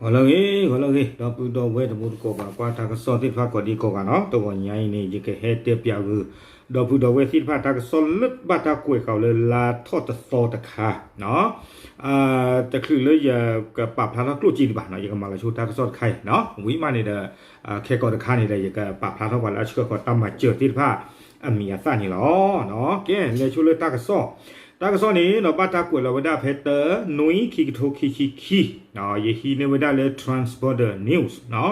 ဂီၤလၢအဂ့ၤ ဂီၤလၢအဂ့ၤ ဒီပုၢ်ဒီဝဲၢ်တံၤသကိး ပှၤကွၢ်တၢ်ကစီၣ်သ့ၣ်တဖၣ်ကိးဒံကိးဂၤနီၤ, တဂီၤညါအံၤန့ၣ် ယကဟဲတဲပၠးဂုာ် ဒီပုၢ်ဒီဝဲၢ်သ့ၣ်တဖၣ်တၢ်ကစီၣ်လၢဘၣ်တၢ်ကွဲးဃာ်အီၤလၢ လါထီၣ်တသီတခါ တချုးလၢယကပာ်ဖျါထီၣ်ကျိၣ်စ့ဒံးဘၣ်နီၤ, ယကမၤလီၤဆိတၢ်ကစီၣ်တခါအံၤနီၤ, ဝံၤမးန့ၣ်ဒီး ခဲကိာ်တခါန့ၣ်ဒီး ယကပာ်ဖျါထီၣ်ပှၤလၢအဆှၢဃီၤတၢ်မၤစၢၤသ့ၣ်တဖၣ် အမံၤအသၣ်န့ၣ်လီၤ. ကဲ လဲၤဆိလၢတၢ်ကစီၣ်, တၢ်ကစီၣ်န့ၣ်နီၤ ဘၣ်တၢ်ကွဲးလီၤဝဲဒၣ်ဖဲတၢ နွံ ခံကထိခံဆံခံ, ယဟံးန့ၢ်ဝဲဒၣ်လၢ Transborder News နီၤ,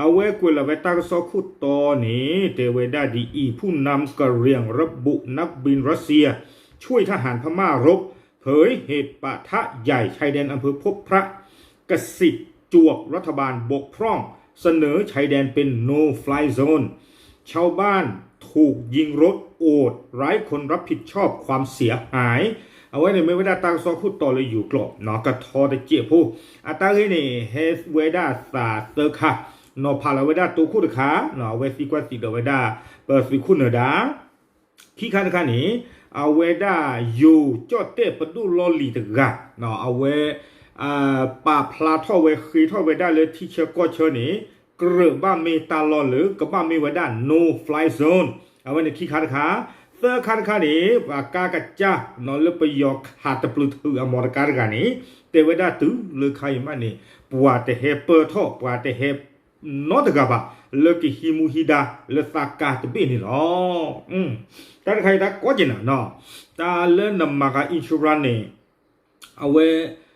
အဝဲကွဲးလီၤဝဲတၢ်ကစီၣ်ခိၣ်တီန့ၣ် တဲဝဲဒၣ်ဒ်အံၤ, ผู้นำกะเหรี่ยงระบุนักบินรัสเซีย ช่วยทหารพม่ารบ เผยเหตุปะทะใหญ่ชายแดนอำเภอพบพระ เกษตรจวก รัฐบาลบกพร่อง เสนอชายแดนเป็น no fly zone ชาวบ้านถูกยิงรถโอด ไร้คนรับผิดชอบความเสียหาย အဝဲန့ၣ်မ့ၢ်ဝဲဒၣ်တၢ်ကစီၣ်ခိၣ်တီလၢယိၤကျိာ်နီၤ, ကထီတစဲးဖိ, အတၢ်ဂ့ၢ်န့ၣ် ဟဲဝဲဒၣ်သးသၢခါ, နီၤဖးလီၤဝဲဒၣ်တိခိၣ်တခါ, အဝဲသံကွၢ်သံဒိးဝဲဒၣ် ပသုးခိၣ်နၢၤဒါ ခံခါတခါန့ၣ် အဝဲဒၣ်ယိၤကၠီၣ်တဲၣ်ပဒိၣ်လီၢ်လံၤတဂၤ အဝဲ ပာ်ဖျါထီၣ်ဝဲဃ့ထီၣ်ဝဲဒၣ်လၢထံဆၢကီၢ်ဆၢန့ၣ် ကြၢးဘၣ်မ့ၢ်တၢ်လီၢ်လၢကဘၣ်မ့ၢ်ဝဲဒၣ် no fly zone အဝဲန့ၣ်ခံခါတခါ, သၢခါတခါန့ၣ် ပှၤကါကစၢ်နီၤလၢပယီၤခးတပျုာ်ထုးအမီၤတကါတဂၤန့ၣ် တဲဝဲဒၣ်တုၤလၢခါအံၤမးန့ၣ် ပှၤတဟဲပၢၢ်ထီၣ် ပှၤတဟဲ နီတဂၤဘၣ် လၢကဟံးမူဟံးဒါလၢသးကါတဘ့ၣ်န့ၣ်လီၤ. တၢ်တခါအံၤတၢ်ကီက့ၤနၤနီၤ, တၢ်လၢနမၤဃာ် insurance န့ၣ် အဝဲ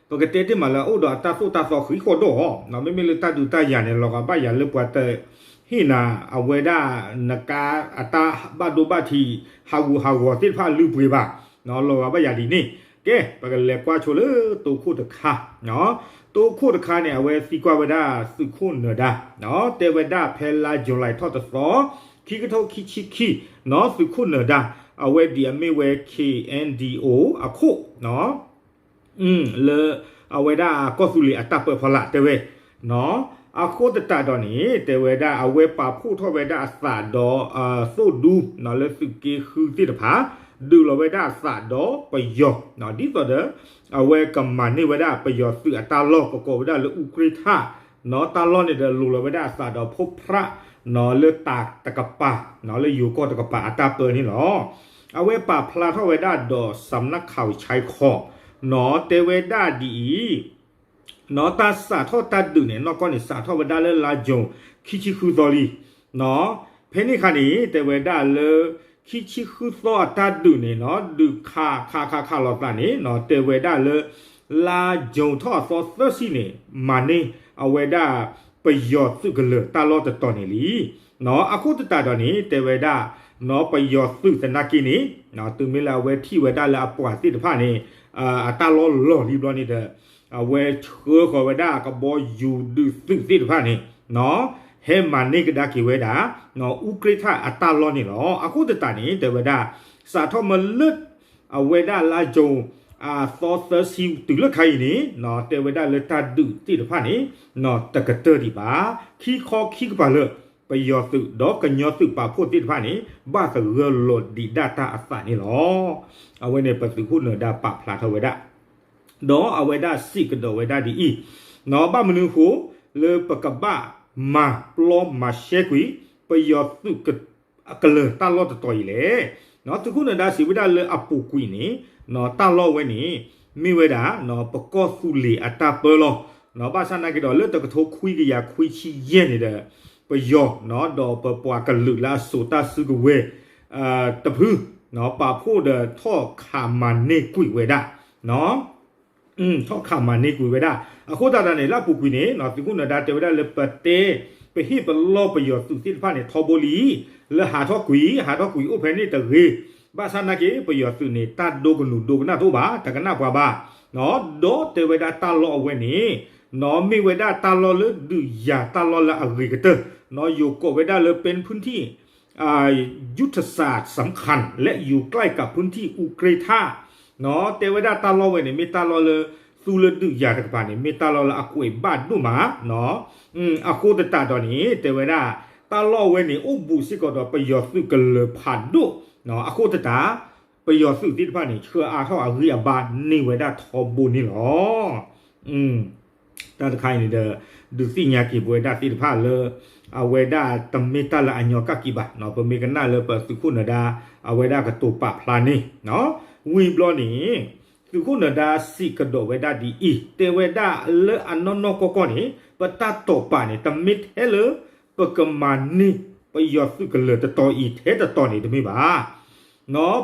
ပကတဲတ့ၢ်မးလၢအအိၣ်ဒီးအတၢ်သိၣ်တၢ်သီဃံးဃီၣ်ဒိၣ်အီၤ, မ့မ့ၢ်လၢတၢ်ဒုးတၢ်ယၤန့ၣ် လီၤဂာ်ဘၣ်ယၤလၢပှၤတဟ့ၣ်နၤ အဝဲဒၣ်နကါအတၢ်ဘၣ်ဒိဘၣ်ထံး ဟးဂူာ်ဟးဂီၤသ့ၣ်တဖၣ်လုၢ်ပှ့ၤဘၣ်, လီၤဂာ်ဘၣ်ယၤဒ်န့ၣ်, ကဲ ပကလဲၤကွၢ်ဆိလၢတိခိၣ်တခါ တိခိၣ်တခါန့ၣ် အဝဲသံကွၢ်ဝဲဒၣ်သုးခိၣ်နၢၤဒါ, တဲဝဲဒၣ်ဖဲလါ July ထီၣ်တသီ ခံကထိခံဆံခံ နီၤ သုးခိၣ်နၢၤဒါ အဝဲဒ်အမ့ၢ်ဝဲ KNDO အခိၣ် လၢအဝဲဒၣ်ကီၢ်သူလ့ၤအတၢ်ပၢဖီလာ်တဲဝဲ အဃိသတးဒီးန့ၣ် တဲဝဲဒၣ်အဝဲပာ်ဖှိၣ်ထီၣ်ဝဲဒၣ်အသးဒီး သိၣ်ဒူ လၢသုးက့ဃုသ့ၣ်တဖၣ် ဒုးလီၤဝဲဒၣ်အသးဒီးပယီၤ ဒ်သိးဒီး အဝဲကမၤန့ၢ်ဝဲဒၣ်ပယီၤသုးအတၢ်လီၢ်ကကိးဝဲဒၣ်လၢအူကြ့ထၣ် နီၤ တၢ်လီၢ်န့ၣ်ဒီးလိၤလီၤဝဲဒၣ်အသးဒီးဖိဖြး နီၤ လၢတၢ်တကပၤ နီၤ လၢယိၤကီၢ်တကပၤအတၢ်ပၢန့ၣ်လီၤ. အဝဲပာ်ဖျါထီၣ်ဝဲဒၣ်ဒီး စၣ်နၢ်ခၢၣ်ဆဲခီ နီၤ တဲဝဲဒၣ်ဒ်အံၤ နီၤ တၢ်စးထီၣ်တၢ်ဒုးန့ၣ် နီၢ်ကီၢ်န့ၣ် စးထီၣ်ဝဲဒၣ်လၢလါ June ခံဆံဃုသီလံ နီၤ ဖဲန့ၣ်အခါန့ၣ် တဲဝဲဒၣ်လၢ ခံဆံဃုသီအတၢ်ဒုးန့ၣ် နီၤ ဒုးခးခးခးခးလိာ်သးန့ၣ် နီၤ တဲဝဲဒၣ်လၢ လါ June ထီၣ်အသီသၢဆံန့ၣ် မၤန့ၢ်အဝဲဒၣ် ပယီၤသုးကလၢၤတၢ်လီၢ်တတီၤန့ၣ်လံ နီၤ အဃိသတးဒီးန့ၣ် တဲဝဲဒၣ် နီၤ ပယီၤသုးသနာ်က့န့ၣ် တုၤမ့ၢ်လၢအဝဲထံၣ်ဝဲဒၣ်လၢအပှၤသ့ၣ်တဖၣ်န့ၣ် အတၢ်လီၢ်လီၤလံဘျီန့ၣ်ဒီး အဝဲဆှၢဃီၤဝဲဒၣ်ကဘီယူၤဒုးသုးသ့ၣ်တဖၣ်န့ၣ် နီၤ ဟဲမၤန့ၢ်ကဒါက့ၤဝဲဒၣ် နီၤ အူကြ့ထၣ်အတၢ်လီၢ်န့ၣ်လီၤ. အဃိသတးန့ၣ် တဲဝဲဒၣ် စးထီၣ်မ့ၢ်လၢ အဝဲဒၣ်လါ June အသီသၢဆံတုၤလၢခါအံၤန့ၣ် နီၤ တဲဝဲဒၣ်လၢတၢ်ဒုးသ့ၣ်တဖၣ်န့ၣ် နီၤ တကတၢၢ်ဒံးဘၣ် ခံခီခံကပၤလၢ ပယီၤသုးဒီးကညီသုးပာ်ဖှိၣ်သ့ၣ်တဖၣ်န့ၣ် ဘၣ်သဂၢၢ်လီၤဒံးဒၣ်တၢ်အသးန့ၣ်လီၤ. အဝဲန့ၣ်ပသုးခိၣ်နၢၤဒါပာ်ဖျါထီၣ်ဝဲဒၣ် ဒီးအဝဲဒၣ်စံးကဒီးဝဲဒၣ်ဒ်အံၤ, နီၤ ဘၣ်မနုၤအဃိ လၢပကဘၣ်မၤပျီမၤရှဲကွံာ် ပယီၤသုးကလၢၤတၢ်လီၢ်တတီၤအံၤလဲၣ်. နီၤ သုးခိၣ်နၢၤဒါစံးဝဲဒၣ်လၢအပူၤကွံာ်န့ၣ် နီၤ တၢ်လီၢ်ဝဲန့ၣ် မ့ၢ်ဝဲဒၣ် နီၤ ပကီၢ်သူလ့ၤအတၢ်ပၢလီၤ. နီၤ ဘၣ်ဆၣ်နာ်က့ဒီး လၢတကထိခွံကယၤခွံဆံယဲၢ်န့ၣ်ဒီး ပယီၤ နီၤ ဒီးပပှၤကလုာ်လၢအစိာ်တၢ်စုကဝဲၤ တဖု နီၤ ပာ်ဖှိၣ်ဒီးထီၣ်ခးမၤန့ၢ်ကွံာ်ဝဲဒၣ် နီၤ ထီၣ်ခးမၤန့ၢ်ကွံာ်ဝဲဒၣ်. အဃိသတးဒီးန့ၣ် လၢအပူၤကွံာ်န့ၣ် နီၤ သုးခိၣ်နၢၤဒါတဲဝဲဒၣ်လၢပတဲ ပဟ့ၣ်ပလီၢ်ပယီၤသုးသ့ၣ်တဖၣ်န့ၣ် ထီဘိလံ. လၢဟးထီၣ်ကွံာ် ဟးထီၣ်ကွံာ်အိၣ်ဖဲန့ၣ်တဂ့ၤ. ဘၣ်ဆၣ်နာ်က့ ပယီၤသုးန့ၣ် တၢ်ဒိကနူၤဒိကနၣ်တအိၣ်ဘၣ် တကနၣ်ပှၤဘၣ်. နီၤ ဒီးတဲဝဲဒၣ်တၢ်လီၢ်အဝဲန့ၣ် နီၤ မ့ၢ်ဝဲဒၣ်တၢ်လီၢ်လၢဒုးယၤတၢ်လီၢ်လၢအဂ့ၤကတၢၢ်. နီၤ ယိၤကိးဝဲဒၣ်လၢ เป็นพื้นที่ ยุทธศาสตร์สำคัญ และอยู่ใกล้กับพื้นที่ อูเกรท่า နီၤ တဲဝဲဒၣ်တၢ်လီၢ်ဝဲန့ၣ် မ့ၢ်တၢ်လီၢ်လၢ သူလၢဒုးယၤတကပၤန့ၣ် မ့ၢ်တၢ်လီၢ်လၢအကွဲးဘၣ်ဒိၣ်မး နီၤ အဃိသတးဒီးန့ၣ် တဲဝဲဒၣ် တၢ်လီၢ်ဝဲန့ၣ် အိၣ်ဘူးစ့ၢ်ကီးဒီးပယီၤသုးကလၢၤဖးဒိၣ် နီၤ အဃိသတး ပယီၤသုးသ့ၣ်တဖၣ်န့ၣ် ဆှၢအါထီၣ်အဂံၢ်အဘါန့ၢ်ဝဲဒၣ်ထီဘိန့ၣ်လီၤ. တၢ်တခါအံၤန့ၣ်ဒီး ဒုးသ့ၣ်ညါက့ၤပဝဲဒၣ်သ့ၣ်တဖၣ်လၢ အဝဲဒၣ်တမ့ၢ်တၢ်လၢအညီကၣ်က့ၤဘၣ်, ပမ့ၢ်ကနၣ်လၢပသုးခိၣ်နၢၤဒါ အဝဲဒၣ်ကတိၤပာ်ဖျါန့ၣ်, ဝံၤဘျီန့ၣ် သုးခိၣ်နၢၤဒါစံးကဒီးဝဲဒၣ်ဒ်အံၤ, တဲဝဲဒၣ်လၢအနီၢ်နီၢ်ကီၢ်ကီၢ်န့ၣ် ပတၢ်တိာ်ပာ်န့ၣ် တမ့ၢ်ထဲလၢ ပကမၤန့ၢ် ပယီၤသုးကလၢၤတတီၤအံၤထဲတတီၤန့ၣ်တမ့ၢ်ဘၣ်.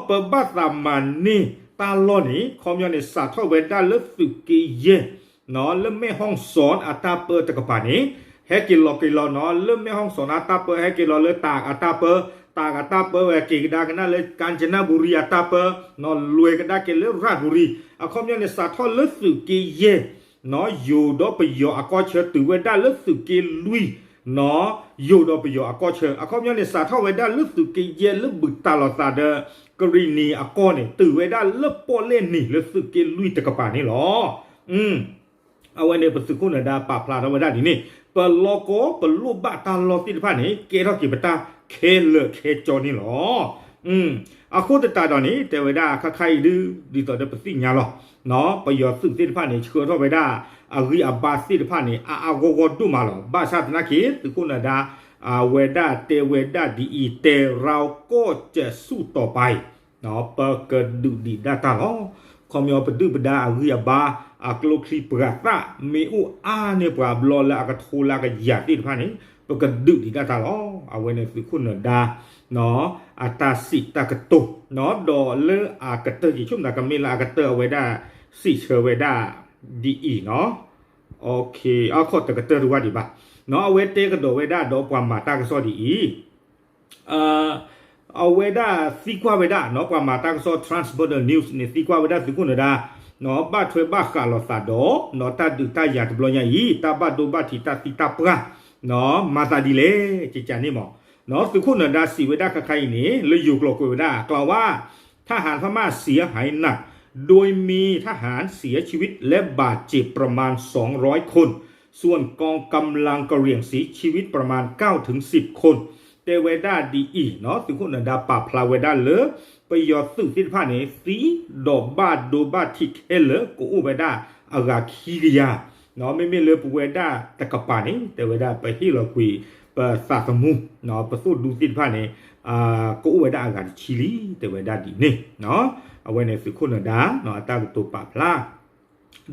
ပဘၣ်သးမၤန့ၢ်တၢ်လီၢ်န့ၣ် ခီပညီန့ၣ် စးထီၣ်ဝဲဒၣ်လၢသုးက့ယဲၢ် လၢမဲၢ်ဟီၣ်စီၣ်အတၢ်ပၢတကပၤန့ၣ် ဟဲက့ၤလီၤက့ၤလီၤနီၤ, လၢမဲၢ်ဟီၣ်စီၣ်အတၢ်ပၢ ဟဲက့ၤလီၤလၢတၢးအတၢ်ပၢ, တၢးအတၢ်ပၢဝဲက့ၤကဒါကနၣ်လၢ ကၣ်စနဘူရံအတၢ်ပၢ, လွဲၤကဒါက့ၤလၢရၣ်ဘူရံ, အခီပညီန့ၣ် စးထီၣ်လၢသုးက့ယဲၢ် ယိၤဒီးပယီၤအကီၢ်ဆၢ တုၤဝဲဒၣ်လၢသုးက့လွံၢ် ယိၤဒီးပယီၤအကီၢ်ဆၢ, အခီပညီန့ၣ် စးထီၣ်ဝဲဒၣ်လၢသုးက့ယဲၢ်လၢဘူးတံၢ်လိာ်သးဒီး ကရံၣ်နံၣ်အကီၢ်န့ၣ် တုၤဝဲဒၣ်လၢပီၣ်လဲၣ်နံၤလၢသုးက့လွံၢ်တကပၤန့ၣ်လီၤ. အဝဲန့ၣ် ပသုးခိၣ်နၢၤဒါပာ်ဖျါထီၣ်ဝဲဒၣ်ဒ်န့ၣ် ပလီၢ်ကီၢ်ပလိၣ်ဘၣ်တၢ်လီၢ်သ့ၣ်တဖၣ်န့ၣ် ကဲထီၣ်က့ၤပတၢ်ခဲလၢာ်ခဲဆ့န့ၣ်လီၤ. အဃိသတးဒီးန့ၣ် တဲဝဲဒၣ်ခါခါအံၤဒု ဒ်သိးဒီးပသ့ၣ်ညါလီၤ. ပယီၤသုးသ့ၣ်တဖၣ်န့ၣ် ဆှၢထီၣ်ဝဲဒၣ် အဂံၢ်အဘါသ့ၣ်တဖၣ်န့ၣ် အါအါဂီၢ်ဂီၢ်ဒိၣ်မးလီၤ. ဘၣ်ဆၣ်သနာ်က့ သုးခိၣ်နၢၤဒါ အဝဲဒၣ်တဲဝဲဒၣ်ဒ်အံၤ တဲရၢကီၢ်စဲးဆူၣ်တီၤပၤအံၤ ပကဒုးဒံးဒၣ်တၢ်လီၤ. ခီပညီပဒုၣ်ပဒါအဂံၢ်အဘါ အကျိချံပှၤသၣ် မ့ၢ်အိၣ်အါန့ၢ်ပှၤဘျီလၢအကထိလၢအကယၤသ့ၣ်တဖၣ်န့ၣ် ပကဒုးဒံးဒၣ်တၢ်လီၤ. အဝဲန့ၣ်သုးခိၣ်နၢၤဒါ အတၢ်စံးတၢ်ကတိၤ ဒီးလၢအကတၢၢ်က့ၤဆိကမိၣ်သး ကမ့ၢ်လၢအကတၢၢ်အဝဲဒၣ်စံးဆၢဝဲဒၣ်ဒ်အံၤနီၤ. အခီၣ်တကတၢၢ်တဝၢ်ဒံးဘၣ်. အဝဲတဲကဒီးဝဲဒၣ်ဒီးပှၤမၤတၢ်ကစီၣ်ဒ်အံၤ အဝဲဒၣ်သံကွၢ်ဝဲဒၣ်နီၤ ပှၤမၤတၢ်ကစီၣ် Transborder News န့ၣ် သံကွၢ်ဝဲဒၣ်သုးခိၣ်နၢၤဒါ ဘၣ်ထွဲဘၣ်ဃးလိာ်သးဒီး တၢ်ဒုးတၢ်ယၤတဘျီညါအံၤ တၢ်ဘၣ်ဒိဘၣ်ထံးတၢ်သံတၢ်ပှၢ် မၤသးဒ်လဲၣ် ကကန့ၣ်မး. သုးခိၣ်နၢၤဒါစံးဝဲဒၣ်ခါခါအံၤန့ၣ် လၢယိၤကျိာ်ကွဲးဝဲဒၣ် กล่าวว่า ทหารพม่าเสียหายหนัก โดยมีทหารเสียชีวิตและบาดเจ็บประมาณสองร้อยคน ส่วนกองกำลังกะเหรี่ยงเสียชีวิตประมาณเก้าถึงสิบคน တဲဝဲဒၣ်ဒ်အံၤနီၤ သုးခိၣ်နၢၤဒါပာ်ဖျါဝဲဒၣ်လၢ ပယီၤသုးသ့ၣ်တဖၣ်န့ၣ် သံဒီးဘၣ်ဒိဘၣ်ထံးခဲလၢာ် ကအိၣ်ဝဲဒၣ်အဂၤခံကယၤ မ့မ့ၢ်လၢပဝဲဒၣ်တကပၤန့ၣ် တဲဝဲဒၣ်ပဟ့ၣ်လီၤကွံာ် ပသးသမူ ပသိၣ်ဒူသ့ၣ်တဖၣ်န့ၣ် ကအိၣ်ဝဲဒၣ်အဂၤတဆံလံ တဲဝဲဒၣ်ဒ်န့ၣ် အဝဲန့ၣ်သုးခိၣ်နၢၤဒါ အတၢ်ကတိၤပာ်ဖျါ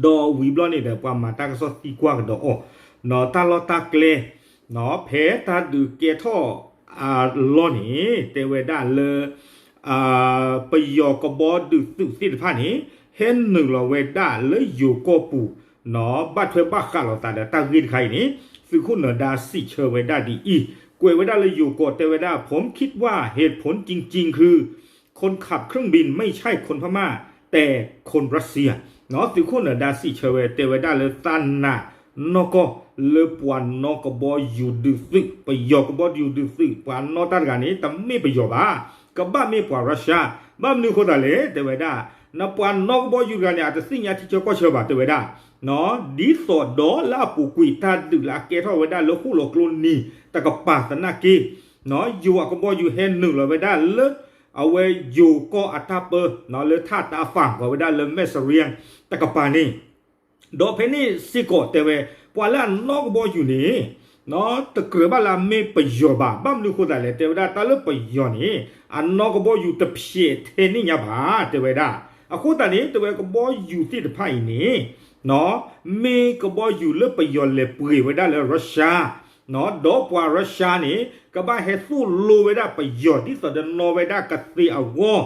ဒီးဝံၤဘျီန့ၣ်ဒီး ပှၤမၤတၢ်ကစီၣ်သံကွၢ်ကဒီးအီၤ တၢ်လီၢ်တၢ်ကျဲ ဖဲတၢ်ဒုးကဲထီၣ်အလီၢ်န့ၣ် တဲဝဲဒၣ်လၢ ပယီၤကဘီဒုးသုးသ့ၣ်တဖၣ်န့ၣ် ဟဲနုာ်လီၤဝဲဒၣ်လၢယိၤကီၢ်ပူၤ ဘၣ်ထွဲဘၣ်ဃးလိာ်သးဒီးတၢ်ဂ့ၢ်တခါအံၤန့ၣ် သုးခိၣ်နၢၤဒါစံးဆၢဝဲဒၣ်ဒ်အံၤ ကွဲးဝဲဒၣ်လၢယိၤကီၢ်တဲဝဲဒၣ် ผมคิดว่าเหตุผลจริงๆ คือ คนขับเครื่องบินไม่ใช่คนพม่า แต่คนรัสเซีย သုးခိၣ်နၢၤဒါစံးဆၢဝဲ တဲဝဲဒၣ်လၢသးနာ်နီၢ်ကီၢ် လၢပှၤနီၢ်ကဘီယူၤဒုးသုး ပယီၤကဘီယူၤဒုးသုး ပှၤနီၢ်တၢ်တဂၤန့ၣ် တမ့ၢ်ပယီၤဘၣ် ကဘၣ်မ့ၢ်ပှၤရၢၡါ ဘၣ်မနုၤအဃိသတးလဲၣ် တဲဝဲဒၣ် နပှၤနီၢ်ကဘီယူၤတဂၤန့ၣ် အတသ့ၣ်ညါထံဆၢကီၢ်ဆၢဘၣ် တဲဝဲဒၣ် ဒ်သိးဒီးလၢအပူၤကွံာ်တၢ်ဒုးလၢအကဲထီၣ်ဝဲဒၣ်လၢဃိၣ်လီၤကျိနံၤတကပၤသနာ်က့ ယိၤအကဘီယူၤဟဲနုာ်လီၤဝဲဒၣ်လၢ အဝဲယိၤကီၢ်အတၢ်ပၢ လၢထးတၢ်အဖၣ် ကိးဝဲဒၣ်လၢမဲၢ်စရံယၣ်တကပၤန့ၣ် ဒီးဖဲန့ၣ်စ့ၢ်ကီးတဲဝဲ ပှၤလၢအနီၢ်ကဘီယူၤန့ၣ် တကြၢးဘၣ်လၢအမ့ၢ်ပယီၤဘၣ် ဘၣ်မနုၤအဃိသတးလဲၣ် တဲဝဲဒၣ်တၢ်လၢပယီၤန့ၣ် အနီၢ်ကဘီယူၤတဖျဲးထဲန့ၣ်ညါဘၣ် တဲဝဲဒၣ် အဃိသတးန့ၣ် တဲဝဲကဘီယူၤသ့ၣ်တဖၣ်အံၤန့ၣ် မ့ၢ်ကဘီယူၤလၢပယီၤလဲၤပှ့ၤဝဲဒၣ်လၢရၢၡါ ဒီးပှၤရၢၡါန့ၣ် ကဘၣ်ဟဲသိၣ်လိဝဲဒၣ်ပယီၤ ဒ်သိးဒီးနီၢ်ဝဲဒၣ်ကသ့အဂီၢ်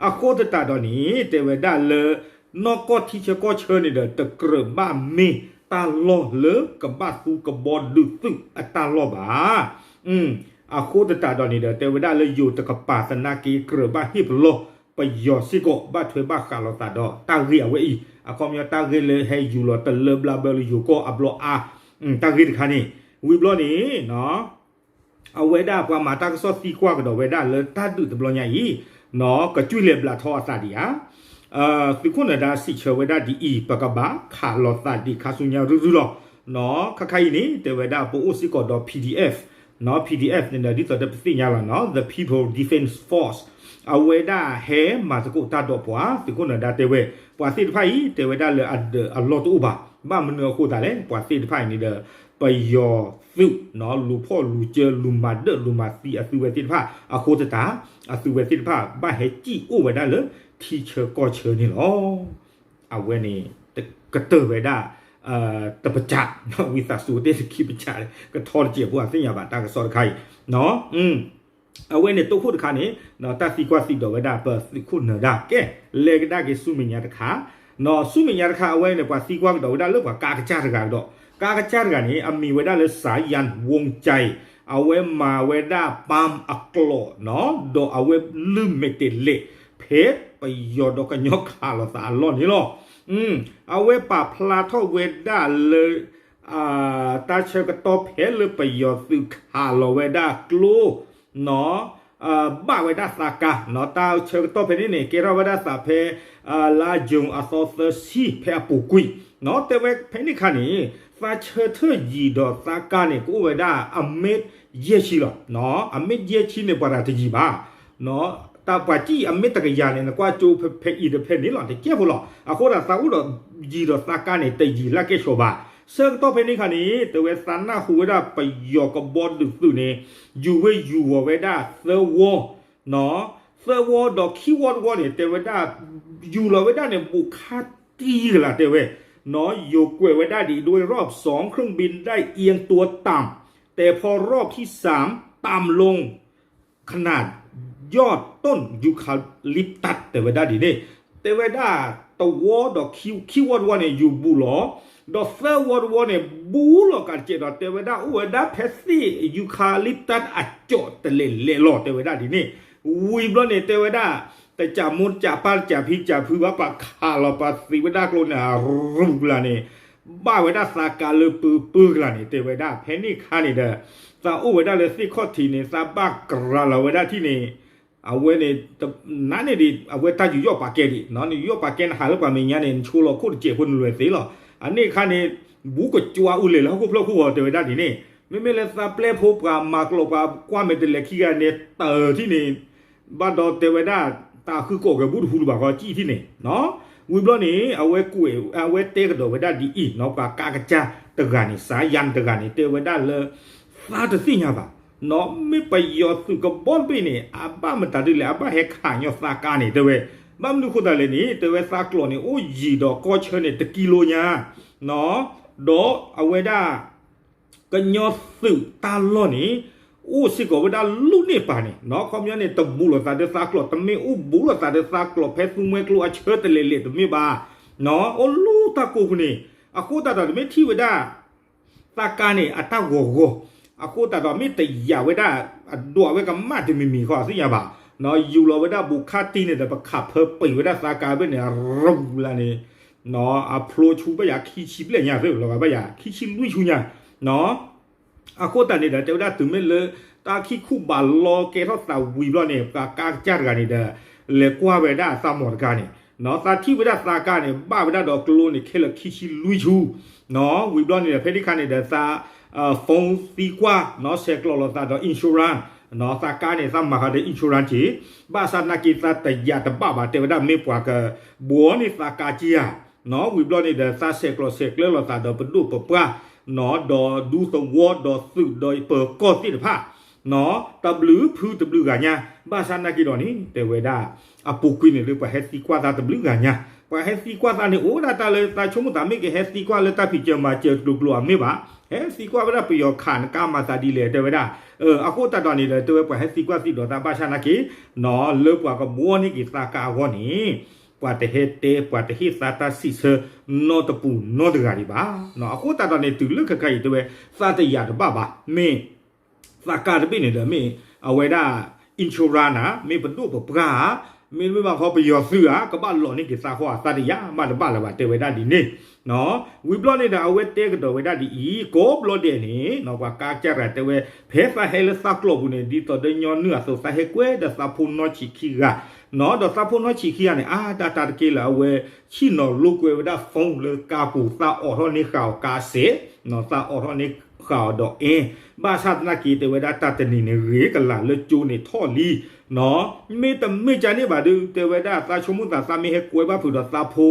အဃိသတးဒီးန့ၣ် တဲဝဲဒၣ်လၢ နီၢ်ကီၢ်ထံဆၢကီၢ်ဆၢန့ၣ်ဒီး တကြၢးဘၣ်မ့ၢ်တၢ်လီၢ်လၢကဘၣ်သူကဘီဒုးသုးအတၢ်လီၢ်ဘၣ် အဃိသတးဒီးန့ၣ်ဒီး တဲဝဲဒၣ်လၢယိၤတကပၤသနာ်က့ ကြၢးဘၣ်ဟ့ၣ်ပလီၢ်ပယီၤစ့ၢ်ကီး ဘၣ်ထွဲဘၣ်ဃးလိာ်သးဒီးတၢ်ဂ့ၢ်အဝဲအံၤ အခီပညီတၢ်ဂ့ၢ်လၢဟဲယူၤလီၤတလၢဘျါဘၢလၢယိၤကီၢ်အဘျီအါ တၢ်ဂ့ၢ်တခါန့ၣ် ဝံၤဘျီန့ၣ် အဝဲဒၣ်ပှၤမၤတၢ်ကစီၣ်သံကွၢ်ကဒီးဝဲဒၣ်လၢတၢ်ဒုးတဘျီညါအံၤ ကကွံာ်လဲၤဘျးထီၣ်အသးဒံးဧါ သုးခိၣ်နၢၤဒါစံးဆၢဝဲဒၣ်ဒ်အံၤ ပကဘၣ်ခးလိာ်သးဒံးခါဆူညါရုၢ်ရုၢ်လီၤ. ခါခါအံၤန့ၣ် တဲဝဲဒၣ်ပအိၣ်စ့ၢ်ကီးဒီး PDF, PDF န့ၣ်ဒီး ဒ်သိးဒီးပသ့ၣ်ညါလီၤနီၤ The People Defense Force အဝဲဒၣ်ဟဲမၤသကိးတၢ်ဒီးပှၤ သုးခိၣ်နၢၤဒါတဲဝဲ ပှၤသ့ၣ်တဖၣ်အံၤ တဲဝဲဒၣ်လၢအဒၢးအလီၢ်တအိၣ်ဘၣ် ဘၣ်မနုၤအဃိသတးလဲၣ် ပှၤသ့ၣ်တဖၣ်အံၤန့ၣ်ဒီး ပယီၤသုး လူၤဖီၣ်လူၤစၢ လူၤမၤဒၢၣ် လူၤမၤသံအသုဝဲသ့ၣ်တဖၣ်အဃိသတး အသုဝဲသ့ၣ်တဖၣ် ဘၣ်ဟဲစံၣ်အိၣ်ဝဲဒၣ်လၢ ထံဆၢကီၢ်ဆၢန့ၣ်လီၤ. အဝဲန့ၣ် ကတၢၢ်ဝဲဒၣ် တပစး ဝံသးစူၤတ့ၢ်တခံပစး ကထီတစဲးဖိအသ့ၣ်ညါဘၣ် တၢ်ကစီၣ်တခါအံၤ အဝဲန့ၣ်တိခိၣ်တခါန့ၣ် တၢ်သံကွၢ်သံဒိးဝဲဒၣ်ပသုးခိၣ်နၢၤဒါ ကဲ လဲၤကဒါက့ၤဆူမဲာ်ညါတခါ ဆူမဲာ်ညါတခါ အဝဲန့ၣ် ပှၤသံကွၢ်ကဒီးဝဲဒၣ်လၢပှၤကါကစၢ်တဂၤကဒီး ကါကစၢ်တဂၤန့ၣ် အမံၤဝဲဒၣ်လၢ စၤယၣ်ဝူကၠဲး အဝဲမၤဝဲဒၣ်ပၢ်အကျိာ် ဒီးအဝဲလုၢ်မဲာ်တဲးလဲး ဖဲပယီၤဒီးကညီခးလိာ်သးအလီၢ်န့ၣ်လီၤ. အဝဲပာ်ဖျါထီၣ်ဝဲဒၣ်လၢ တၢ်ဆၢကတီၢ်ဖဲလၢပယီၤသုးခးလီၤဝဲဒၣ်ကျိ ဘၣ်ဝဲဒၣ်သးကါ တၢ်ဆၢကတီၢ်ဖဲန့ၣ်န့ၣ် ကဲထီၣ်ဝဲဒၣ်သးဖဲ လါယူၤအသီသၢဆံ ဖဲအပူၤကွံာ် တဲဝဲဖဲန့ၣ်ခါန့ၣ် သးဆၢထၢၣ်ယံၤဒီးသးကါန့ၣ် ကအိၣ်ဝဲဒၣ်အမ့ၢ်ယဲၢ်ဆံလီၤ. အမ့ၢ်ယဲၢ်ဆံန့ၣ် ပှၤတယံၤဘၣ် တၢ်ပှၤစံၣ်အမ့ၢ်တကယၤန့ၣ် နကွၢ်ကၠိဖဲအံၤတဖဲန့ၣ်လီၤ တကဲဖိလီၤ. အဃိသတးသးအိၣ်ဒီးယံၤဒီးသးကါန့ၣ် တယံၤလၢကဲဆိးဘၣ်. ဆၢကတီၢ်ဖဲန့ၣ်ခါန့ၣ် တဲဝဲသးနၢ်ဟူဝဲဒၣ်ပယီၤကဘီဒုးသုးန့ၣ် ယူၤဝဲယူၤဝီၤဝဲဒၣ်သၢဝီ သၢဝီဒီးခံဝီတဝီန့ၣ် တဲဝဲဒၣ် ယူၤလီၤဝဲဒၣ်န့ၣ် ဘူးခါတံၢ်ကလာ်တဲဝဲ ယိၤကွဲးဝဲဒၣ်ဒ် ด้วยรอบสอง เครื่องบินได้เอียงตัวต่ำ แต่พอรอบที่สาม ต่ำลง ขนาดยอดต้น ยูคาลิปตัส တဲဝဲဒၣ်ဒ်န့ၣ် တဲဝဲဒၣ်တဝီဒီးခံဝီတဝီန့ၣ် ယူၤဘူးလီၤ ဒီးသၢဝီတဝီန့ၣ် ဘူးလီၤကးတကဲးဒီး တဲဝဲဒၣ်အိၣ်ဝဲဒၣ်ဖဲသ့ၣ် ယူၤခါလံပတၢ် အကၠီၣ်တလဲၤလဲၤလီၤ တဲဝဲဒၣ်ဒ်န့ၣ် ဝံၤဘျီန့ၣ် တဲဝဲဒၣ် တကးမိၢ်တကးပၢ်တကးဖံတကးဖုဘၣ် ပာ်ခးလီၤပာ်သံဝဲဒၣ်ကျိန့ၣ် အရူၢ်ကလာ်န့ၣ် ဘၣ်ဝဲဒၣ်သးကါလၢပၢပၢကလာ်န့ၣ် တဲဝဲဒၣ် ဖဲန့ၣ်ခါန့ၣ်ဒီး သးအိၣ်ဝဲဒၣ်လၢသ့ၣ်ခီၣ်ထံးန့ၣ် သးဘၣ်ကရၤလီၤဝဲဒၣ်ထံၣ်န့ၣ် အဝဲန့ၣ် နးန့ၢ်ဒံး အဝဲတၢ်ယူးယီၣ်ပာ်ကဲဒံး နယူးယီၣ်ပာ်ကဲနဟးလၢပှၤမဲာ်ညါန့ၣ် နဆိလီၤခိၣ်တစဲးဖိနလွဲၢ်သ့လီၤ. အန့ၣ်အခါန့ၣ် ဘူးကကွၢ်အူလဲၣ်လၢဟီၣ်ခိၣ်ဖျၢၣ်ခိၣ်ဂီၤတဲဝဲဒၣ်ဒ်န့ၣ် မ့မ့ၢ်လၢသးပျဲၢ်ဖိပှၤမၤကျိာ်ပှၤကွၢ်မဲာ်တဲးလဲးခံဂၤန့ၣ် တၢၢ်ထံၣ်န့ၣ် ဘၣ်ဒီးတဲဝဲဒၣ် တၢ်ဃုကိးကဲၤဘူၣ်တဟူတဘၣ်ဃီ ကံၣ်ထံၣ်န့ၣ် ဝံၤဘျီန့ၣ် အဝဲကွဲး အဝဲတဲကဒီးဝဲဒၣ်ဒ်အံၤ ပှၤကါကစၢ်တဂၤန့ၣ် စၤယၣ်တဂၤန့ၣ် တဲဝဲဒၣ်လၢ သးတသ့ၣ်ညါဘၣ် မ့ၢ်ပယီၤသုးကဘီတဘ့ၣ်န့ၣ် အဘၣ်မတၤဒ်လဲၣ် အဘၣ်ဟဲခးညီသးကါန့ၣ် တဲဝဲ ဘၣ်မနုၤဃိသတးလဲၣ်န့ၣ် တဲဝဲသးကျိာ်န့ၣ် အိၣ်ယံၤဒီးကီၢ်ဆၢန့ၣ် တကံလိညါ ဒီးအဝဲဒၣ် ကညီသုးတၢ်လီၢ်န့ၣ် အိၣ်စ့ၢ်ကီးဝဲဒၣ်လူၢ်န့ၢ်ပၤန့ၣ် ခီပညီန့ၣ် တဘူးလိာ်သးဒီးသးကျိာ် တမ့ၢ်အိၣ်ဘူးလိာ်သးဒီးသးကျိာ် ဖဲသူမှဲကျိအဆၢတလဲၤလဲၤတမ့ၢ်ဘၣ် အိၣ်လူၢ်တၢ်ကိၢ်ပူၤန့ၣ် အဃိသတးဒီးတမ့ၢ်ထံၣ်ဝဲဒၣ် သးကါန့ၣ် အတၢ်ဂီၤဂီၤ အဃိသတးဒီးမ့ၢ်တယာ်ဝဲဒၣ် အဒွးဝဲကမၣ်တမံၤမံၤဃီသ့ၣ်ညါဘၣ် ယူၤလီၤဝဲဒၣ်ဘူးခါတံၢ်န့ၣ်ဒီး ပခးဖၢပံာ်ဝဲဒၣ်သးကါဘ့ၣ်န့ၣ် ရူၤလၢ်န့ၣ် အဖျိဆူဘၣ်ယၤခံဆံဘျဲၣ်ညါသ့ၣ်လီၤဂာ်ဘၣ်ယၤ ခံဆံလွံၢ်ဆူညါ အဃိသတးန့ၣ်ဒီး တဲဝဲဒၣ်တုၤမ့ၢ်လၢ တၢ်ခံခူဘးလီကဲထီၣ်သးဝံၤဘျီန့ၣ် ပှၤကါကစၢ်တဂၤန့ၣ်ဒီး လဲၤကွၢ်ဝဲဒၣ်သးမီၤတဂၤန့ၣ် သးထံၣ်ဝဲဒၣ်သးကါန့ၣ် ဘၣ်ဝဲဒၣ်ဒီးကျိန့ၣ် ခဲလၢာ်ခံဆံလွံၢ်ဆူ ဝံၤဘျီန့ၣ်ဒီး ဖဲန့ၣ်ခါန့ၣ်ဒီး သး phone သံကွၢ် ဆဲးကျိးလိာ်သးဒီး insurance သးကါန့ၣ် သးမၤဃာ်ဒီး insurance က့ၤ ဘၣ်ဆၣ်သနာ်က့သးတယာ်တဘၣ်ဘၣ် တဲဝဲဒၣ်မ့ၢ်ပှၤကဘှီန့ၢ်သးကါက့ၤဧါ ဝံၤဘျီန့ၣ်ဒီး သးဆဲးကျိးဆဲးကျၢလိာ်သးဒီးပဒိၣ်ပပှၢ် ဒီးဒူသဝီဒီးသုးဒီးပၢၤကီၢ်သ့ၣ်တဖၣ် တဘျုးဖုတဘျုးဂၤညါ ဘၣ်ဆၣ်သနာ်က့ဒီးန့ၣ် တဲဝဲဒၣ် အပူၤကွံာ်န့ၣ်လၢပှၤဟဲသံကွၢ်သးတဘျုးဂၤညါ ပှၤဟဲသံကွၢ်သးန့ၣ် အိၣ်ဝဲဒၣ်တၢ်လၢသးဆိကမိၣ်သးမ့ၢ်က့ၤ ဟဲသံကွၢ်လၢတၢ်ဖံးစၢၤမၤစၢၤကျိၤကျိၤအမ့ၢ်ဘၣ် ဟဲသံကွၢ်ဝဲဒၣ်ပယီၤခးနကါမၤသးဒ်လဲၣ် တဲဝဲဒၣ် အဃိသတးဒီးန့ၣ်ဒီး တဲဝဲပှၤဟဲသံကွၢ်သံဒိးသးဘၣ်ဆၣ်သနာ်က့ လၢပှၤကဘှီန့ၢ်က့ၤသးကါအဂီၢ်န့ၣ် ပှၤတဟဲတဲ ပှၤတဟ့ၣ်သးတၢ်စံးဆၢ နီတပူၤနီတဂၤဒံးဘၣ် အဃိသတးဒီးန့ၣ် တုၤလၢခဲခါအံၤတဲဝဲ သးတယာ်တဘၣ်ဘၣ် မ့ၢ် သးကါတဘ့ၣ်န့ၣ်ဒီးမ့ၢ် အဝဲဒၣ် insurance ဧါ မ့ၢ်ပဒိၣ်ပပှၢ်ဧါ မ့တမ့ၢ်ဘၣ်ဃီပယီၤသုးဧါ ကဘၣ်လီၤန့ၢ်က့ၤသးဃီဧါ သးတယာ်မးတဘၣ်လၢၤဘၣ် တဲဝဲဒၣ်ဒ်န့ၣ် ဝံၤဘျီန့ၣ်ဒီး အဝဲတဲကဒီးဝဲဒၣ်ဒ်အံၤ ကိးဘျီဒဲးန့ၣ် ပှၤကါကစၢ်တဂၤတဲဝဲ ဖဲသးဟဲလၢသးကျိာ်ပူၤန့ၣ် ဒ်သိးဒီးညီနုၢ်အသိး သးဟဲကွဲဒီးသးဖိနီဆံးခံဂၤ ဒီးသးဖိနီဆံးခံဂၤန့ၣ် အါတၢ်တၢ်တက့ၢ်လၢအဝဲ ဆ့ၣ်နီၤလိာ်ကွဲဝဲဒၣ် phone လၢကါပူၤ သးအိးထီၣ်န့ၢ်ဃာ်အီၤကါစဲး သးအိးထီၣ်န့ၢ်ဃာ်အီၤဒီးအဲၣ် ဘၣ်ဆၣ်သနာ်က့တဲဝဲဒၣ်တၢ်တနံၤန့ၣ် ဂ့ၤကလာ်လၢကၠိန့ၣ်ထီၣ်လံ မ့တမ့ၢ်ကန့ၣ်ဘၣ်ဒီး တဲဝဲဒၣ်သးဆိကမိၣ်သး သးမ့ၢ်ဟဲကွဲဘၣ်ဖုးဒီးသးဖိ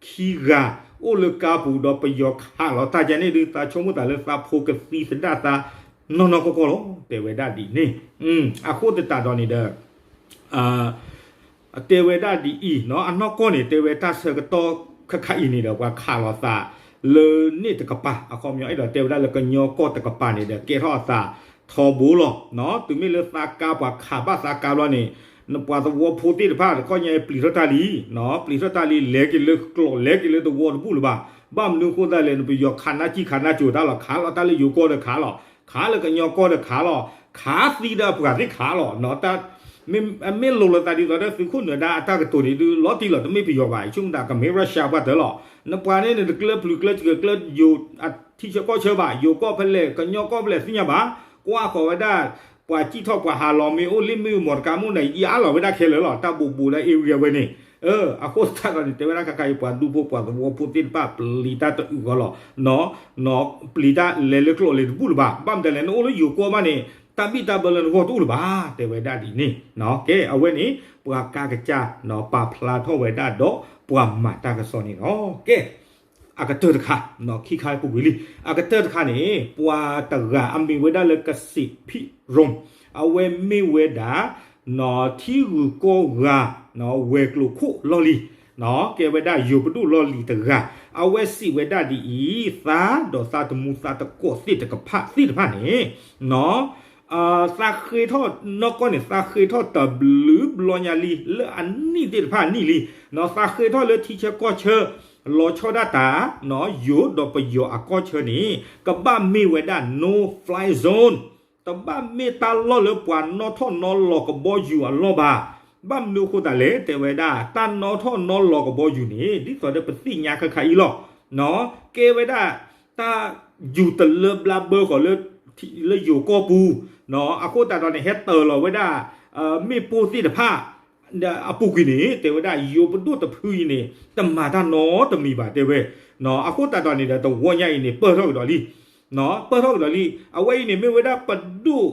ခံဂၤ အိၣ်လၢကါပူၤဒီးပယီၤခးလီၤတၢ်ယါန့ၣ်ဒုး သးဆိကမိၣ်သးလၢသးဖိကသံသဒၣ်သးနီၢ်နီၢ်ကီၢ်ကီၢ်လီၤ တဲဝဲဒၣ်ဒ်န့ၣ်. အဃိသတးဒီးန့ၣ်ဒီး တဲဝဲဒၣ်ဒ်အံၤ အနီၢ်ကီၢ်န့ၣ် တဲဝဲတၢ်ဆၢကတီၢ်ခါခါအံၤန့ၣ်ဒီး ပှၤခးလီၤသးလၢန့ၣ်တကပၤ အခီပညီအဲၣ်ဒိးတဲဝဲဒၣ်လၢ ကညီကီၢ်တကပၤန့ၣ်ဒီး ကဲထီၣ်အသးထီဘိလီၤ. တုၤမ့ၢ်လၢသးကါ ပှၤခးဘၣ်သးကါဘျီန့ၣ် ပှၤသဝီဖိသ့ၣ်တဖၣ်တခီညါ ပျံၤထီၣ်တၢ်လံ, ပျံၤထီၣ်တၢ်လံ လဲၤက့ၤလၢကျိး လဲၤက့ၤလၢသဝီတဘူၣ်လၢၤဘၣ်. ဘၣ်မနုၤအဃိသတးလဲၣ် နပယီၤခးနၢ်ကံၢ်ခးနၢ်ကၠိၤတၢ်လီၤ. ခးလီၤတၢ်လၢယိၤကီၢ်ဒီးခးလီၤ, ခးလၢကညီကီၢ်ဒီးခးလီၤ, ခးသံဒီးအပှၤသ့ၣ်ခးလီၤ. မ့ၢ်လိၤလိာ်သးဒ်သိးဒီးသုးခိၣ်နၢၤဒါအတၢ်ကတိၤန့ၣ်ဒုး လီၤတံၢ်လီၤ တမ့ၢ်ပယီၤဘၣ်, ဆိကမိၣ်သးကမ့ၢ် Russia ပှၤတၢၢ်လီၤ. နပှၤန့ၣ်န့ၣ် တကျၢပျုၤကျၢစၢၤကျၢယိၤ အထံဆၢကီၢ်ဆၢဘၣ်, ယိၤကီၢ်ဖဲလဲၣ် ကညီကီၢ်ဖဲလဲၣ်သ့ၣ်ညါဘၣ်. ကွၢ်ဃီၤဝဲဒၣ် ပှၤစံၣ်ထီၣ်ပှၤဟးလီၤမ့ၢ်အိၣ်လံမ့ၢ်မီၢ်တကါမ့ၢ်န့ၣ် ယါလီၤဝဲဒၣ်ခဲလၢာ်လီၤ. တၢ်ဘူးဘူးလၢ area ဝဲန့ၣ် အဃိသတးဒီးန့ၣ် တဲဝဲဒၣ်ခါခါအံၤ ပှၤဒူဖိပှၤသဝီဖိသ့ၣ်တဖၣ် ပျံၤတၢ်တအုးဂီၢ်လီၤ. ပျံၤတၢ်လဲၤလၢကျိးလၢတဘူၣ်လၢၤဘၣ်. ဘၣ်မတၤလဲၣ် နအိၣ်လၢယိၤကီၢ်ဘၣ်န့ၣ် တၢ်ဘံၣ်တၢ်ဘၢလၢနဂီၢ်တအိၣ်လၢၤဘၣ် တဲဝဲဒၣ်ဒ်န့ၣ်. ကဲ အဝဲန့ၣ် ပှၤကါကစၢ် ပာ်ဖျါထီၣ်ဝဲဒၣ်ဒီးပှၤမၤတၢ်ကစီၣ်န့ၣ်လီၤ. ကဲ အကတၢၢ်တခါ ခံခါပူၤကွံာ်လံ. အကတၢၢ်တခါန့ၣ် ပှၤတဂၤအမ့ၢ်ဝဲဒၣ်လၢကစံးဖံးရိၣ်, အဝဲမ့ၢ်ဝဲဒၣ် ထံဂုၤကီၢ်ဂၤ ဝဲၤကျိၤခိၣ်လီၢ်လံၤ, ကဲဝဲဒၣ်ယိၤပဒိၣ်လီၢ်လံၤတဂၤ, အဝဲစံးဝဲဒၣ်ဒ်အံၤ, သးဒီးသးသမူသးသကိးသ့ၣ်တဖၣ်သ့ၣ်တဖၣ်န့ၣ် သးဃ့ထီၣ်နီၢ်ကီၢ်န့ၣ် သးဃ့ထီၣ်တဘျုးဘျီညါလံ လၢအနံၣ်သ့ၣ်တဖၣ်အနံၣ်လံ, သးဃ့ထီၣ်လၢထံဆၢကီၢ်ဆၢ လီၤဆီဒၣ်တၢ် ယိၤဒီးပယီၤအကီၢ်ဆၢန့ၣ် ကဘၣ်မ့ၢ်ဝဲဒၣ် no fly zone, တဘၣ်မ့ၢ်တၢ်လီၢ်လၢပှၤနီၣ်ထီၣ်နီၣ်လီၤကဘီယူၤအလီၢ်ဘၣ်. ဘၣ်မနုၤအဃိသတးလဲၣ် တဲဝဲဒၣ် တၢ်နီၣ်ထီၣ်နီၣ်လီၤကဘီယူၤန့ၣ် ဒ်သိးဒီးပသ့ၣ်ညါခါခါအံၤလီၤ. ကဲဝဲဒၣ် တၢ်ယူၤတလၢဘျါဘၢဃီၤလၢ လၢယိၤကီၢ်ပူၤ, အဃိသတးဒီးန့ၣ် ဟဲတၢၤလီၤဝဲဒၣ် မ့ၣ်ပိၢ်သ့ၣ်တဖၣ် အပူၤကွံာ်န့ၣ် တဲဝဲဒၣ် ယိၤပဒိၣ်တဖုအံၤန့ၣ် တမၤတၢ်နီတမံၤဘၣ် တဲဝဲ. အဃိသတးဒီးန့ၣ်ဒီး တဝီညါအံၤန့ၣ် ပၢၢ်ထီၣ်ကဒီးလံ, ပၢၢ်ထီၣ်ကဒီးလံ. အဝဲအံၤန့ၣ် မ့ၢ်ဝဲဒၣ်ပဒိၣ်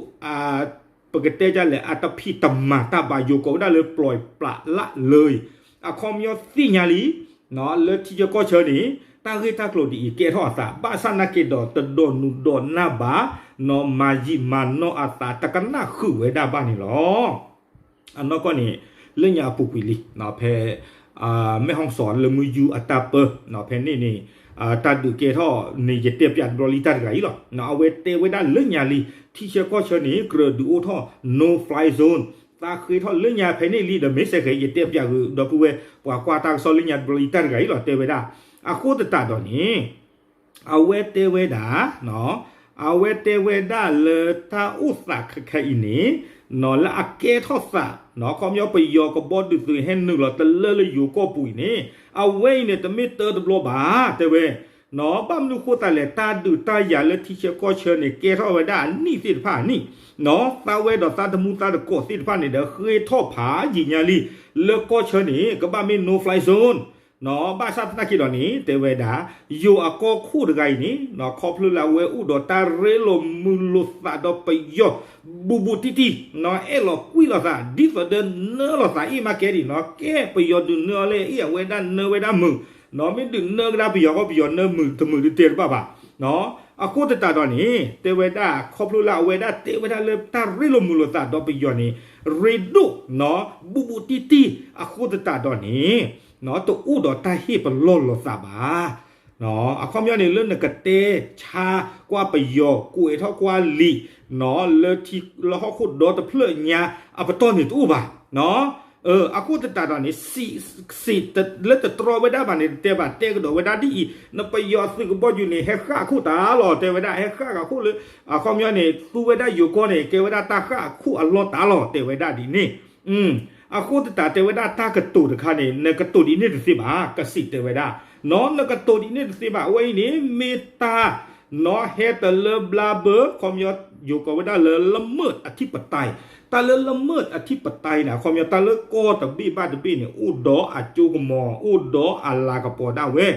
ပကတဲဒ်လဲၣ် အတဖံးတမၤတၢ်ဘၣ် ယိၤကိးဝဲဒၣ်လၢ ပျီပျးလးလၢ အခီပညီသ့ၣ်ညါလံ လၢထံဆၢကီၢ်ဆၢန့ၣ် တၢ်ဂ့ၢ်တၢ်ကျိၤဒ်အံၤ ကဲထီၣ်အသး ဘၣ်ဆၣ်နာ်က့ဒီး တဒိးနုာ်ဒိးနၢ်ဘၣ် မၤယံာ်မၤနီၢ်အသး တကနၣ်ဃုာ်ဝဲဒၣ်ဘၣ်န့ၣ်လီၤ. အနီၢ်ကီၢ်န့ၣ် လၢညါအပူၤကွံာ်လံ ဖဲ မဲၣ်ဟီၣ်စီၣ်လၢမုၢ်ယူၤအတၢ်ပၢ ဖဲန့ၣ်န့ၣ် တၢ်ဒုးကဲထီၣ်န့ၣ် ယတဲပၠးတဘျီလံတၢ်တဂၤအံၤလီၤ. အဝဲတဲဝဲဒၣ်လၢညါလံ ထံဆၢကီၢ်ဆၢန့ၣ် ကြၢးဒုးအိၣ်ထီၣ် no fly zone သးဃ့ထီၣ်လၢညါဖဲန့ၣ်လံဒီး မ့ၢ်စဲဃဲး ယတဲပၠးဂ့ၤ ဒီပုၢ်ဝဲၢ် ပှၤကွၢ်တၢ်ကစီၣ်လၢညါတဘျီလံတၢ်တဂၤအံၤလီၤ တဲဝဲဒၣ်. အဃိသတးဒီးန့ၣ် အဝဲတဲဝဲဒၣ် အဝဲတဲဝဲဒၣ်လၢတၢ်အိၣ်သးခဲခဲအံၤန့ၣ် လၢအကဲထီၣ်သး ခီပညီပယီၤကဘီဒုးသုးဟဲနုာ်လီၤတလၢလၢယိၤကီၢ်ပူၤအံၤန့ၣ် အဝဲအံၤန့ၣ် တမ့ၢ်တၢတဘျီဘၣ် တဲဝဲ. ဘၣ်မနုၤဃိသတးလဲၣ် တၢ်ဒုးတၢ်ယၤလၢထံဆၢကီၢ်ဆၢန့ၣ် ကဲထီၣ်ဝဲဒၣ်အနံၣ်သ့ၣ်တဖၣ်အနံၣ် သးဝဲဒီးသးသမူသးသကိးသ့ၣ်တဖၣ်န့ၣ်ဒီး ဃ့ထီၣ်ဖးယံာ်ညါလံ လၢကီၢ်ဆၢန့ၣ် ကဘၣ်မ့ၢ် no fly zone ဘၣ်ဆၣ်သနာ်က့ဒီးန့ၣ် တဲဝဲဒၣ် ယိၤအကီၢ်ခိၣ်တဂၤအံၤန့ၣ် ခီဖျိလၢအဝဲအိၣ်ဒီးတၢ်ရ့လိာ်မုာ်လိာ်သးဒီးပယီၤ ဘူးဘူးတံၢ်တံၢ် အဲၣ်လီၤကွံာ်လိာ်သးဒ်သိးဒီးနၢလိာ်သးအ့ၣ်မးကဲဒံးနီၤ ကဲပယီၤဒုးနၢအီၤလၢအ့ၣ် အဝဲဒၣ်နၢဝဲဒၣ်မုာ် မ့ၢ်ဒုးနၢကဒါပယီၤဃီ ပယီၤနၢမုာ်တမုာ်ဒုးတဲတဘၣ်ဘၣ်. အဃိသတးဒီးန့ၣ် တဲဝဲဒၣ် ခီဖျိလၢအဝဲဒၣ်တဲဝဲဒၣ်လၢတၢ်ရ့လိာ်မုာ်လိာ်သးဒီးပယီၤန့ၣ် ရ့ဒိၣ် ဘူးဘူးတံၢ်တံၢ် အဃိသတးဒီးန့ၣ် တအိၣ်ဒီးတၢ်ဟ့ၣ်ပလီၢ်လိာ်သးဘၣ်. အခီပညီန့ၣ် လၢနကတဲဆါကွၢ်ပယီၤ ကွဲးထီၣ်ကွၢ်လံာ် လၢထံလၢဟီၣ်ခိၣ်ဒီတဖျၢၣ်ညါအပတီၢ်န့ၣ်တအိၣ်ဘၣ်. အဃိသတးဒီးန့ၣ် စံးလၢတတြီဝဲဒၣ်ဘၣ်န့ၣ် တတဲဘၣ် တဲကဒီးဝဲဒၣ်ဒ်အံၤ နပယီၤသုးကဘီယူၤန့ၣ် ဟဲဃၣ်အခိၣ်တၢ်လီၤ တဲဝဲဒၣ် ဟဲဃၣ်အခိၣ်လၢ အခီပညီန့ၣ် သူဝဲဒၣ်ယိၤကီၢ်န့ၣ် ကဲဝဲဒၣ်တၢ်ဃၣ်အခိၣ်အလီၢ်တၢ်လီၤ တဲဝဲဒၣ်ဒ်န့ၣ်. အဃိသတးတဲဝဲဒၣ်တၢ်ကတိၤတခါန့ၣ် နကတိၤဒ်န့ၣ်တသ့ဘၣ် ကစံးတဲဝဲဒၣ် နကတိၤဒ်န့ၣ်တသ့ဘၣ် အဝဲအံၤန့ၣ် မ့ၢ်တၢ် နီၢ်ဟဲတလၢဘျါဘၢ ခီပညီ ယိၤကိးဝဲဒၣ်လၢ ละเมิดอธิปไตย တၢ်လၢ ละเมิดอธิปไตย န့ၣ် အခီပညီ တၢ်လၢကီၢ်တဘ့ၣ်ဘၣ်တဘ့ၣ်န့ၣ် အိၣ်ဒီးအစိကမီၤ အိၣ်ဒီးအလၤကပီၤဒၣ်ဝဲ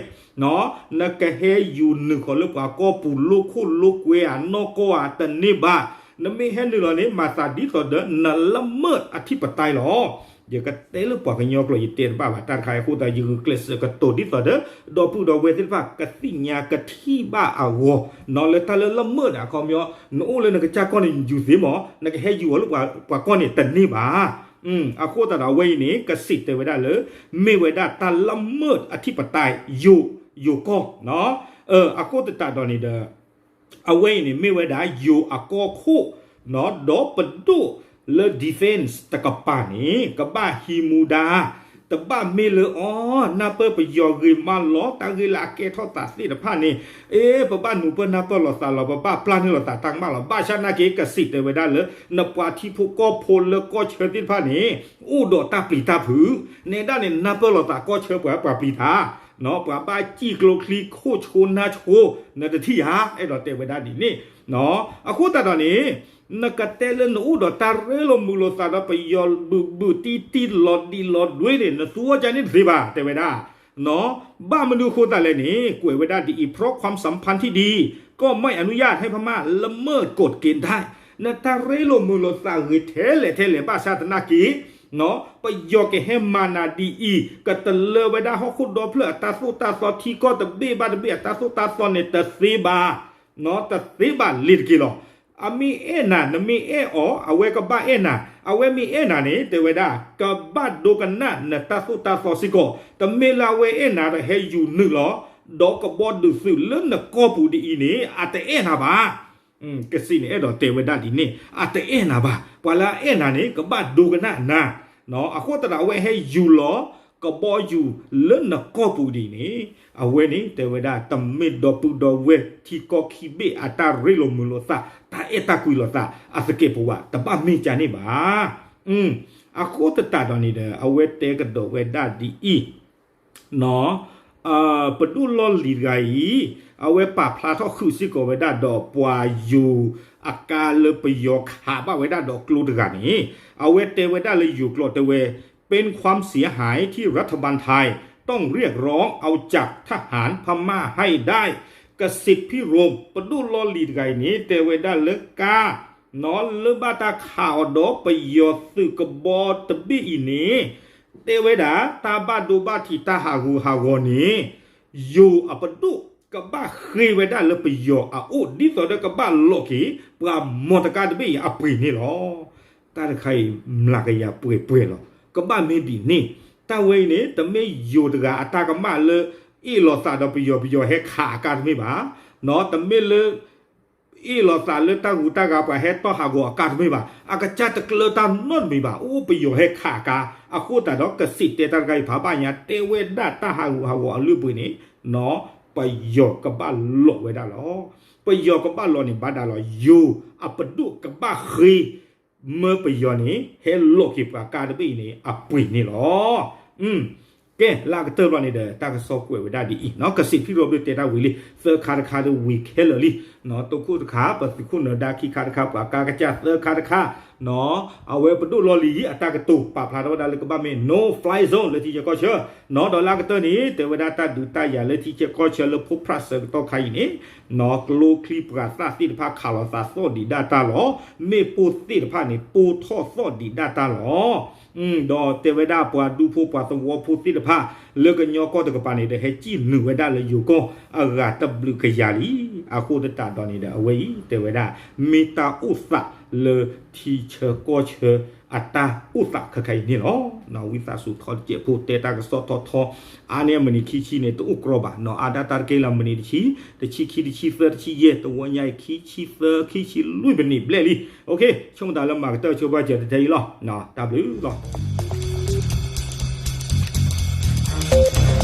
နကဟဲယူၤနုာ်ဃီၤလၢပှၤကီၢ်ပူၤ လိၣ်ခိၣ်လိၣ်ကွဲအနီၢ်ကီၢ်ဧါ တန့ၢ်ဘၣ်. နမ့ၢ်ဟဲနုာ်လီၤန့ၣ် မၤသးဒ်သိးဒီးနလၢမၢၢ်အထံပတၢ်လီၤ. ယကတဲလၢပှၤကညီကျိာ် ယတဲတဘၣ်ဘၣ် တၢ်တခါအံၤအဃိသတး ယဂုာ်ကျဲးစၢးကတိၤဒ်သိးဒီး ဒီပုၢ်ဒီဝဲၢ်သ့ၣ်တဖၣ် ကသ့ၣ်ညါကထံၣ်ဘၣ်အဂီၢ် နီၢ်လၢတၢ်လၢလၢမၢၢ်န့ၣ် အခီပညီ နအိၣ်လၢနကစၢ်ကီၢ်န့ၣ် ယူၤသ့မး နကဟဲယူၤအီၤလၢပှၤကီၢ်န့ၣ်တန့ၢ်ဘၣ်. အဃိသတးဒီးအဝဲအံၤန့ၣ် ကစံးတဲဝဲဒၣ်လၢ မ့ၢ်ဝဲဒၣ်တၢ်လၢမၢၢ်အထံပတၢ် ယိၤ ယိၤကီၢ် အဃိသတးဒီးန့ၣ်ဒီး အဝဲအံၤန့ၣ် မ့ၢ်ဝဲဒၣ်ယိၤအကီၢ်ခိၣ် ဒီးပဒိၣ်လၢ defense တကပၤန့ၣ် ကဘၣ်ဟံးမူဒါ တဘၣ်မ့ၢ်လၢအီၤ နၢ်ပၢၢ်ပယီၤဂ့ၤမးလီၤ တၢ်ဂ့ၢ်လၢအကဲထီၣ်သးသ့ၣ်တဖၣ်န့ၣ် အ့ ပဘၣ်နုာ်ပၢၢ်နၢ်ပၢၢ်လိာ်သးလီၤ ပဘၣ်ပျၢ်န့ၢ်လိာ်သးတၢ်ကမၣ်လီၤ. ဘၣ်ဆၣ်နာ်က့ ကစံးတဲဝဲဒၣ်လၢ နပှၤထံဖိကီၢ်ဖိလၢကီၢ်ဆၢသ့ၣ်တဖၣ်န့ၣ် အိၣ်ဒီးတၢ်ပျံၤတၢ်ဖုး နဲဒၣ်န့ၣ် နၢ်ပၢၢ်လိာ်သးကီၢ်ဆၢပှၤပှၤပျံၤတၢ် ပှၤဘၣ်စံၣ်ကျိချံခိၣ်ဆိနၢ်ဆိ နတထံၣ်ဧါ အဲၣ်ဒိးတဲဝဲဒၣ်ဒ်န့ၣ် အဃိသတးဒီးန့ၣ် နကတဲလၢနအိၣ်ဒီးတၢ်ရ့လိာ်မုာ်လိာ်သးဒီးပယီၤဘုးဘုးတံၢ်တံၢ်လီၤဒံးလီၤဒွဲန့ၣ် နသူအီၤကန့ၣ်တသ့ဘၣ် တဲဝဲဒၣ် ဘၣ်မနုၤအဃိသတးလဲၣ်န့ၣ် ကွဲးဝဲဒၣ်ဒ်အံၤ เพราะความสัมพันธ์ที่ดี ก็ไม่อนุญาตให้พม่าละเมิดกฎเกณฑ์ได้ နတၢ်ရ့လိာ်မုာ်လိာ်သးဂ့ၤထဲလဲၣ်ထဲလဲၣ် ဘၣ်ဆၣ်သနာ်က့ ပယီၤကဟဲမၤနၤဒ်အံၤ ကတလၢဝဲဒၣ်ဟီၣ်ခိၣ်ဒီဖျၢၣ်အတၢ်သိၣ်တၢ်သီ ထံကီၢ်တဘ့ၣ်ဘၣ်တဘ့ၣ်အတၢ်သိၣ်တၢ်သီန့ၣ် တသ့ဘၣ် တသ့ဘၣ်လ့ၤတက့ၢ်လီၤ. အမ့ၢ်အဲၣ်နၤ နမ့ၢ်အဲၣ်အီၤ အဝဲကဘၣ်အဲၣ်နၤ အဝဲမ့ၢ်အဲၣ်နၤန့ၣ် တဲဝဲဒၣ် ကဘၣ်ဒိကနၣ်နတၢ်သိၣ်တၢ်သီစ့ၢ်ကီး တမ့ၢ်လၢအဝဲအဲၣ်နၤဒီးဟဲယူၤနုာ်လီၤ ဒီးကဘီဒုးသုးလၢနကီၢ်ပူၤဒ်အံၤန့ၣ် အတအဲၣ်နၤဘၣ် ကစံးန့ၣ်အဲၣ်ဒိးတဲဝဲဒၣ်ဒ်န့ၣ် အတအဲၣ်နၤဘၣ် ပှၤလၢအအဲၣ်နၤန့ၣ် ကဘၣ်ဒိကနၣ်နၤ အဃိသတးဒီးအဝဲဟဲယူၤလီၤ ကဘီယူၤလၢနကီၢ်ပူၤဒ်အံၤန့ၣ် အဝဲန့ၣ်တဲဝဲဒၣ် တမ့ၢ်ဒီပုၢ်ဒီဝဲၢ်ထံကီၢ်ခံဘ့ၣ်အတၢ်ရ့လိာ်မုာ်လိာ်သး တၢ်အဲၣ်တၢ်ကွံလိာ်သး အသကဲးပဝး တဘၣ်မ့ၢ်ကန့ၣ်ဘၣ်. အဃိသတးဒီးန့ၣ်ဒီး အဝဲတဲကဒီးဝဲဒၣ်ဒ်အံၤ ပဒိၣ်လီၢ်လံၤတဂၤအံၤ အဝဲပာ်ဖျါထီၣ်ဃုာ်စ့ၢ်ကီးဝဲဒၣ်ဒီးပှၤယိၤအကါလၢပယီၤခးဘၣ်ဝဲဒၣ်ဒီးကျိတဂၤန့ၣ် အဝဲတဲဝဲဒၣ်လၢယိၤကျိာ်တဲဝဲ เป็นความเสียหายที่รัฐบาลไทยต้องเรียกร้องเอาจากทหารพม่าให้ได้ กสิทธิ์พิรม ပဒိၣ်လီၢ်လံၤတဂၤအံၤန့ၣ် တဲဝဲဒၣ်လၢကါ လၢဘၣ်တၢ်ခးအီၤဒီးပယီၤသုးကဘီတဘ့ၣ်အံၤန့ၣ် တဲဝဲဒၣ် တၢ်ဘၣ်ဒိဘၣ်ထံးတၢ်ဟးဂူာ်ဟးဂီၤန့ၣ် ယိၤအပဒိၣ်ကဘၣ်ဃ့ဝဲဒၣ်လၢပယီၤအအိၣ် ဒ်သိးဒီးကဘၣ်လိးက့ၤ ပှၤမီတကါတဘ့ၣ်အံၤအပှ့ၤန့ၣ်လီၤ. တၢ်တခါအံၤ မျးကယၤပှဲၤပှဲၤလီၤ. ကဘၣ်မ့ၢ်ဒ်န့ၣ် တၢ်ဝဲအံၤန့ၣ် တမ့ၢ်ယိၤတဂၤအတၢ်ကမၣ်လၢ အ့ၣ်လိာ်သးဒီးပယီၤ ပယီၤဟဲခးအကါတမ့ၢ်ဘၣ်. တမ့ၢ်လၢ အ့ၣ်လိာ်သးလၢတၢ်ဂူာ်တၢ်ဂၤပှၤဟဲတီၢ်ဟးဂီၤအကါတမ့ၢ်ဘၣ်. အကစၢ်တကျၢတၢ်နီတမံၤဘၣ်. အိၣ်ပယီၤဟဲခးအကါ အဃိသတးဒီးကစံးတဲတၢ်တခါအံၤဖးဘၣ်ညါ တဲဝဲဒၣ်တၢ်ဟးဂူာ်ဟးဂီၤအလုၢ်အပှ့ၤန့ၣ် ပယီၤကဘၣ်လိးဝဲဒၣ်လီၤ. ပယီၤကဘၣ်လိးန့ၣ်ဘၣ်ဒၣ်လီၤ. ယိၤအပဒိၣ်ကဘၣ်ဃ့ မၢပယီၤန့ၣ် ဟဲလိးက့ၤပှၤကါတဘ့ၣ်အံၤန့ၣ် အပှ့ၤန့ၣ်လီၤ. ကဲ လၢအကတၢၢ်ဘျီန့ၣ်ဒီး တၢ်ကစီၣ်ကွဲးဝဲဒၣ်ဒ်အံၤ ကစံးဖံရိဘျၢတဲတၢ်ဝံၤလံ သၢခါတခါဒီးဝံၤခဲလၢာ်လံ တိခိၣ်တခါ ပသုးခိၣ်နၢၤဒါခံခါတခါ ပှၤကါကစၢ်သၢခါတခါ အဝဲပဒိၣ်လီၢ်လံၤအတၢ်ကတိၤ ပာ်ဖျါထီၣ်ဝဲဒၣ်လၢကဘၣ်မ့ၢ် no fly zone လၢထံဆၢကီၢ်ဆၢ ဒီးလၢအကတၢၢ်န့ၣ် တဲဝဲဒၣ်တၢ်ဒုးတၢ်ယၤလၢထံဆၢကီၢ်ဆၢလၢဖိဖြၣ်စၢၤကတီၢ်ခါအံၤန့ၣ် ကျိချံပှၤသၣ်သ့ၣ်တဖၣ်ခးလိာ်သးသီၣ်ဒံးဒၣ်တၢ်လီၤ. မ့ၣ်ပိၢ်သ့ၣ်တဖၣ်န့ၣ် ပိၢ်ထီၣ်သီၣ်ဒံးဒၣ်တၢ်လီၤ. ဒီးတဲဝဲဒၣ်ပှၤဒူဖိပှၤသဝီဖိသ့ၣ်တဖၣ် လၢကညီကီၢ်တကပၤန့ၣ်ဒီး ဟဲစံၣ်နုာ်ဝဲဒၣ်လၢယိၤကီၢ်အဂၤတဘျုးကယၤလံ. အဃိသတးဒီးန့ၣ်ဒီး အဝဲအံၤတဲဝဲဒၣ် မ့ၢ်တၢ်အိၣ်သးလၢထံဆၢကီၢ်ဆၢအတၢ်အိၣ်သးခဲခါအံၤန့ၣ်လီၤ. ဝံသးစူၤထီတစဲးဖိတဲတၢ်ကစီၣ်ထီထီ အါန့ၢ်မံးနံးခံဆံန့ၣ် တအိၣ်ကြီဘၣ် နီၢ်အါဒၣ်တၢ်တက့ၢ်လၢမံးနံးတဆံ တဆံခံ တဆံသၢ တဆံယဲၢ် တဝီညါအံၤ ခံဆံသၢ ခံဆံလွံၢ်မံးနံးဘျဲၣ်လံ. ဆိကမိၣ်သးလၢမၤကတၢၢ်ဆိပာ်စၢၤတထဲအံၤလီၤ. တၢ်ဘျုးလီၤ.